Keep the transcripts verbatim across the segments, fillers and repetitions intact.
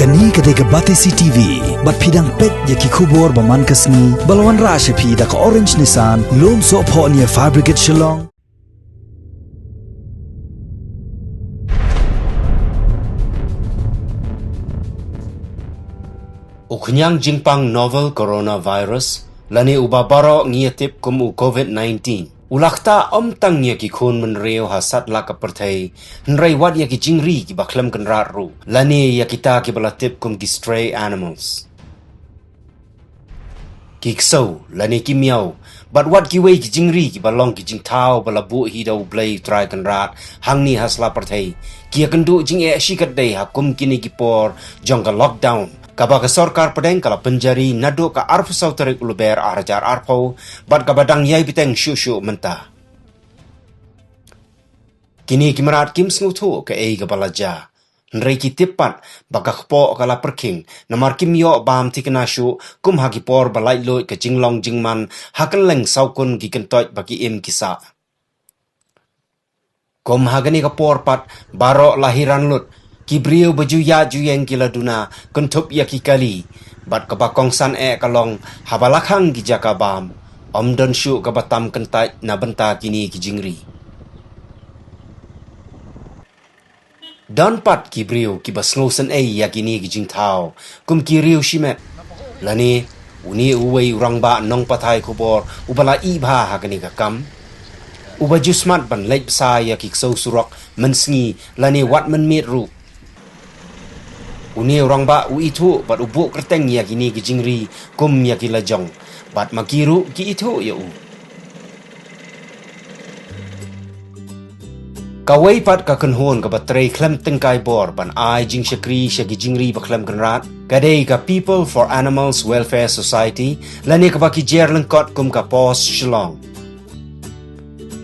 Kane ka dei ka Batesi T V, bad phi dang peit ïa ki khubor ba man ka sngi, ba la wanrah sha phi da ka Orange Nissan, Lumsohphoh near Fire Brigade Shillong. U khñiang jingpang novel coronavirus, lane uba baroh ngi ïa tip kum u COVID nineteen, u la ktah ym tang ïa ki khun bynriew ha satlak ka pyrthei, hynrei wat ïa ki jingri kiba khlem kynrad ruh, lane ïa kita kiba la tip kum ki stray animals. Ki ksew, lane ki miaw, bad wat kiwei ki jingri kiba long ki jingthaw ba la buh hi da U Blei U Trai Kynrad hangne ha sla pyrthei, ki ïakynduh jingeh shikatdei ha kum kine ki por jong ka lockdown, kaba ka sorkar pdeng ka la pynjari naduh ka arphew saw tarik u Lber ar hajar arphew, bad kaba dang ïai bteng shuh shuh mynta. Kine ki mrad kim sngewthuh kaei kaba la jia, hynrei ki tip pat ba ka kpoh ka la pyrkhing, namar kim ïoh bam thikna shuh kum ha ki por ba laitluid ka jinglong jingman ha kylleng saw kun ki kyntoit ba ki im ki sah. Kum ha kane ka por pat, baroh la hiran lut, ki briew ba ju ïaid ju ïeng ki la duna, kynthup ïa ki kali, bad kaba kongsan eh ka long, haba la khang ki jaka bam, ym don shuh kaba tam kyntait na bynta kine ki jingri. Don pat ki briew kiba sngewsynei ïa kine ki jingthaw, kum ki riew shimet. Lane, une uwei u rangbah nongpathai khubor, uba la ïeh bha ha kane ka kam, uba ju smat ban leit bsa ïa ki ksew surok mynsngi, lane wat mynmiet ruh. Une u rangbah u ithuh bad u buh kyrteng ïa kine ki jingri kum ïa ki lajong, bad ma ki ruh ki ithuh ïa u. Kawei pat ka kynhun kaba trei khlem tyngkai bor ban ai jingshakri sha ki jingri ba khlem kynrad, ka dei ka People for Animals Welfare Society, lane kaba ki jer lyngkot kum ka PAWS Shillong.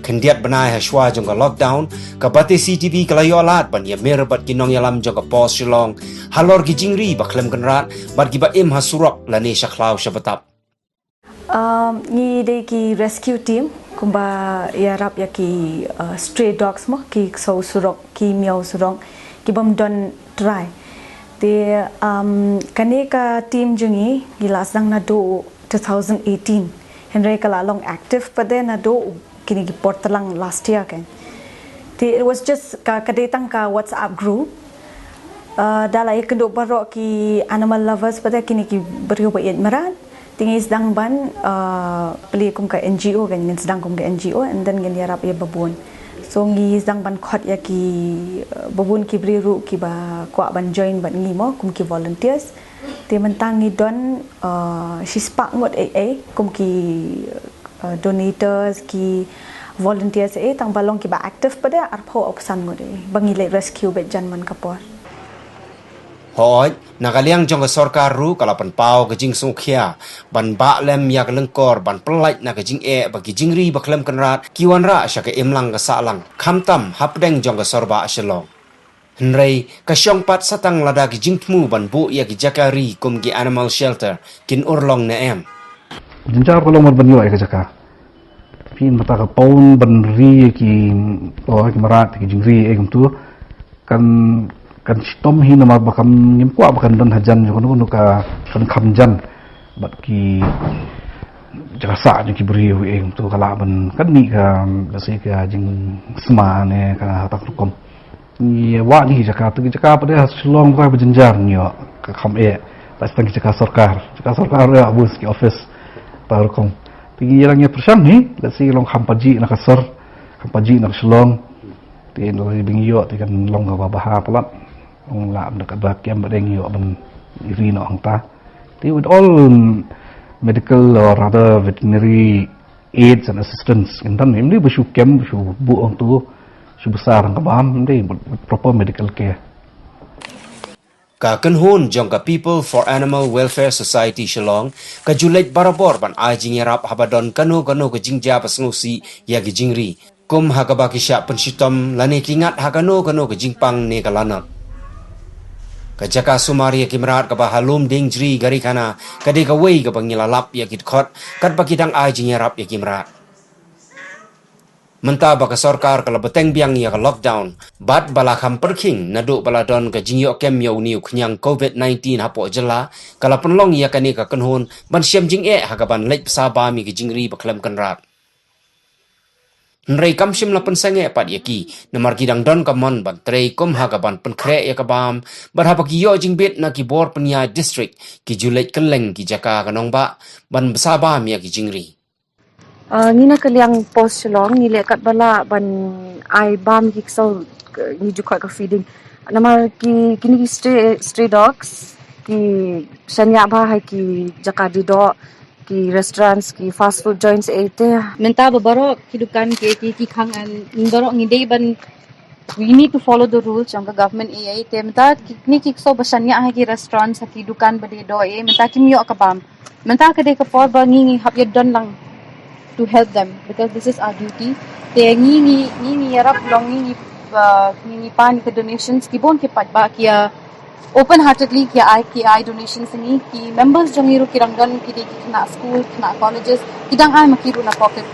Khyndiat bnai ha shuwa jong ka lockdown, ka Batesi T V ka la ïoh lad ban ïamir bad ki nongïalam jong ka PAWS Shillong halor ki jingri ba khlem kynrad bad kiba im ha surok lane sha khlaw sha btap. Um, ngi dei ki rescue team, kumba ïarap ïa ki, uh, stray dogs mo, ki ksew surok, ki miaw surok, ki bym don trai. Te, um, kane ka team jong ngi, ngi la sdang naduh two thousand eighteen. Hynrei ka la long active pat de naduh kine ki por tlang last year kan. Te it was just ka, ka dei tang ka WhatsApp group. Uh, da la ïakynduh baroh ki animal lovers pat de, kine ki briew ba ïeit mrad. Te ngi sdang ban, uh, plie kum ka N G O kan, ngin sdang kum ka N G O, and then ngin ïarap ïa babun. So ngi sdang ban khot ïa ki, uh, babun ki briew ruh kiba kwah ban join bad ngi mo kum ki volunteers. Te mynta ngi don, uh, shispah ngut ei ei kum ki, uh, donators, ki volunteers ei, tang ba long kiba active pat de arphew arphew san ngut ei, ba ngi leit rescue beit jan man ka por. Hooid, na ka liang jong ka sorkar ruh ka la pynpaw ka jingsngewkhia ban bah lem ïa ka lyngkor, ban pyllait na ka jingeh ba ki jingri ba khlem kynrad ki wanrah sha ka imlang ka sahlang, khamtam hapdeng jong ka sor bah Shillong. Hynrei ka shong pat sa tang lada ki jingthmu ban buh ïa ki jaka ri kum ki animal shelter kin urlong ne em. Jynjar ka long mar ban ïoh ïa ka jaka. Phi mynta ka pound ban ri ïa ki, oh, ki mrad, ki jingri ïa kumtu. Kan, kan shitom hi namar ba kam, ngim kwah ba kan don hajan jong kano kano ka, kan kham jan. Bad ki jaka sah jong ki briew ïa kumtu, ka lah ban, kan mih ka, ka sih ka jingsma ne ka hatak rukom. Ngi wad hi jaka, tu ki jaka pat de ha Shillong ka ba jynjar ngi ïoh, ka kham eh. Ba tang ki jaka sorkar. Jaka sorkar ïa bus ki office. Ta rukom. Tu ngi ïa ngi pyrshang hi, let's see long kham paji na ka sor, kham paji na ka Shillong. Ti lo bing ïoh ti kan long ka ba bha palat. Long la am da ka ba kem ba deng ïoh ban ri noh hangta. Ti with all medical or other veterinary aids and assistance. Kan tam ni, mni ba shu kem, ba shu buh hangtu, shu besar hang ka bam, mni with proper medical care. Ka kynhun jong ka People for Animal Welfare Society Shillong, ka ju leit barabor ban ai jingïarap haba don kano kano ka jingjia ba sngewsih ïa ki jingri. Kum ha kaba ki shah pynshitom lane ki ngat ha kano kano ka jingpang ne ka lanot. Ka jaka sumar ïa ki mrad kaba ha Lumdiengjri Garikhana, ka dei kawei kaba ngi la lap ïa ki dkhot, katba ki dang ai jingïarap ïa ki mrad. Mynta ba ka sorkar ka la bteng biang ïa ka lockdown bad ba la kham pyrkhing naduh ba la don ka jingïoh kem ïa une u khñiang covid nineteen hapoh jylla, ka la pynlong ïa kane ka kynhun ban shem jingeh ha kaban leit bsa bam ïa ki jingri ba khlem kynrad. Hynrei kam shym la pynsangeh pat ïa ki, namar ki dang don ka mon ban trei kum ha kaban pynkhreh ïa ka bam, bad haba ki ïoh jingbit na ki bor pynïaid district, ki ju leit kylleng ki jaka ka nongbah ban bsa bam ïa ki jingri. Ah, ngi na ka liang post Shillong, ngi leh katba lah ban ai bam ki ksew, ngi ju khot ka feeding. Namar ki, kine ki stray, stray dogs ki shaniah bha ha ki jaka die doh, ki restaurants, ki fast food joints, eh, te. Mynta ba baroh ki dukan ki, ki, ki khang, and baroh ngi dei ban, we need to follow the rules jong ka government, eh, eh, te mynta ki, kine ki ksew ba shaniah ha ki restaurants, ha ki dukan ba die doh, eh, mynta kim ïoh ka bam. Mynta ka dei ka por ba ngi, ngi hap ïa don lang to help them, because this is our duty. Te ngi, ngi, ngi, ngi ïarap long, ngi, ngi, uh, ngi, ngi pan ka donations, ki bun ki paidbah ki, uh, open heartedly ki ai, ki ai donations, ngi, ki members jong ngi ruh ki dang don, ki dei ki khynnah school, khynnah colleges, ki dang ai ma ki ruh na pocket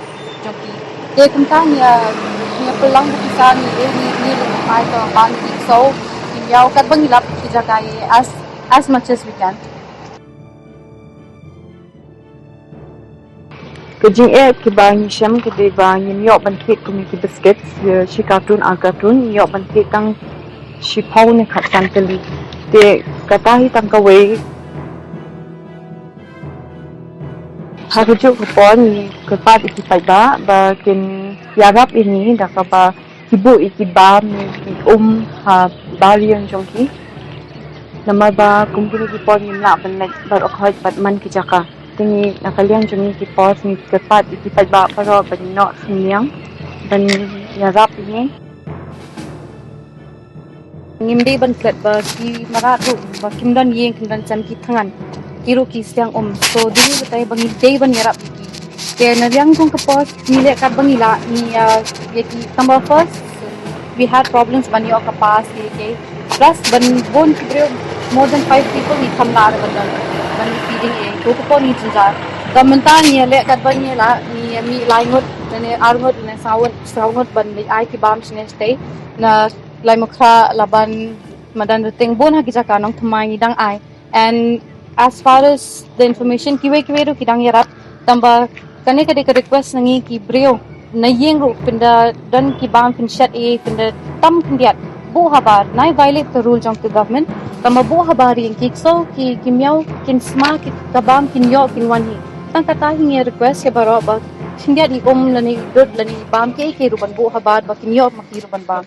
jong ki. Te kumta ngi, uh, ngi pynlang ki pisa, ngi, ngi, ngi, ngi ai ka bam ki ksew, ki ïoh katba ngi lap ki jaka, as, as much as we can. Ka jingeh kiba ngi shem ka dei ba ngim ïoh ban thied kum ki biscuits, eh, shi carton ar carton, ngi ïoh ban thied tang shiphew ne khatsan tylli. Te kata hi tang kawei. Ha kajuh ka por ngi kyrpad ïa ki paidbah ba kin ïarap ïa ngi da kaba ki buh ïa ki bam ne ki um ha bar ïing jong ki. Namar ba kum kine ki por ngim lah ban leit baroh khoit bad man ki jaka. Te ngi na ka liang jong ngi ki por ngi kyrpad ïa ki paidbah baroh ban ïehnoh synñiang ban ïarap ïa ngi. Ngim dei ban klet ba ki mrad ruh ba kim don ïing, kim don sem, ki thngan, ki ruh ki stiang um. So dei batai ba ngi dei ban ïarap ïa ki. Te na liang jong ka por ngi leh katba ngi lah, ngi, ah, ïa ki, tangba first we had problems ban ïoh ka pass ïa ki. Plus ban bun ki briew, more than five people ngi kham lah ban don ban feeding ïa ki. Ka por ngi jynjar. Te mynta ngi leh katba ngi lah, ngi mih lai ngut, lane ar ngut, lane saw ngut, saw ngut ban leit ai ki bam shane shatei. Na Laitumkhrah, Laban, Madanrting, bun ha ki jaka Nongthymmai ngi dang ai. And as far as the information, kiwei kiwei ruh ki dang ïarap, tangba kane ka dei ka request na ngi ki briew, na ïing ruh phin da don ki bam, phin shet ïa, phin da tam khyndiat, buh habar, nai violate ka rule jong ka government, tangba buh habar ïa ngi, ki ksew ki, ki miaw kin sma ki, ka bam kin ïoh kin wan hi. Tang kata hi ngi request ïa baroh ba khyndiat i um lane i dud lane i bam, kiei kiei ruh ban buh habar ba kin ïoh ma ki ruh ban bam.